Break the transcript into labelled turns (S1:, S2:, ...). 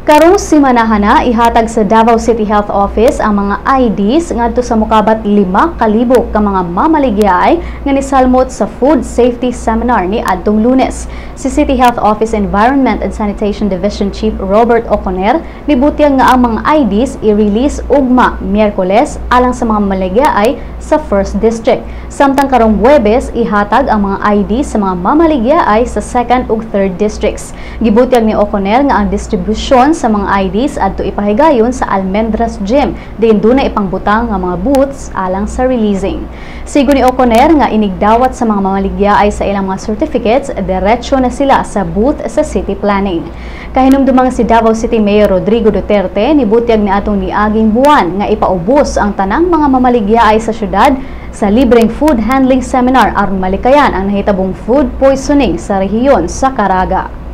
S1: Karong simanahana, ihatag sa Davao City Health Office ang mga IDs ngadto sa mokabat 5,000 ka mga mamaligyaay nga nisalmot sa Food Safety Seminar ni adtong Lunes. Si City Health Office Environment and Sanitation Division Chief Robert Oconer nibutyag nga ang mga IDs i-release ugma, Miyerkules, alang sa mga maligyaay sa 1st District. Samtang karong Huwebes, ihatag ang mga IDs sa mga mamaligyaay sa 2nd ug 3rd Districts. Gibutyag ni Oconer nga ang distribusyon sa mga IDs adto ipahigayon sa Almendras Gym, diin duna ipangbutang nga mga booths alang sa releasing. Sigon ni Oconer nga inigdawat sa mga mamaligyaay sa ilang mga certificates, diretso na sila sa booth sa city planning. Kahinumdumang si Davao City Mayor Rodrigo Duterte nibutyag ni atong niaging buwan nga ipaubos ang tanang mga mamaligyaay sa syudad sa libreng food handling seminar aron malikayan ang nahitabong food poisoning sa rehiyon sa Caraga.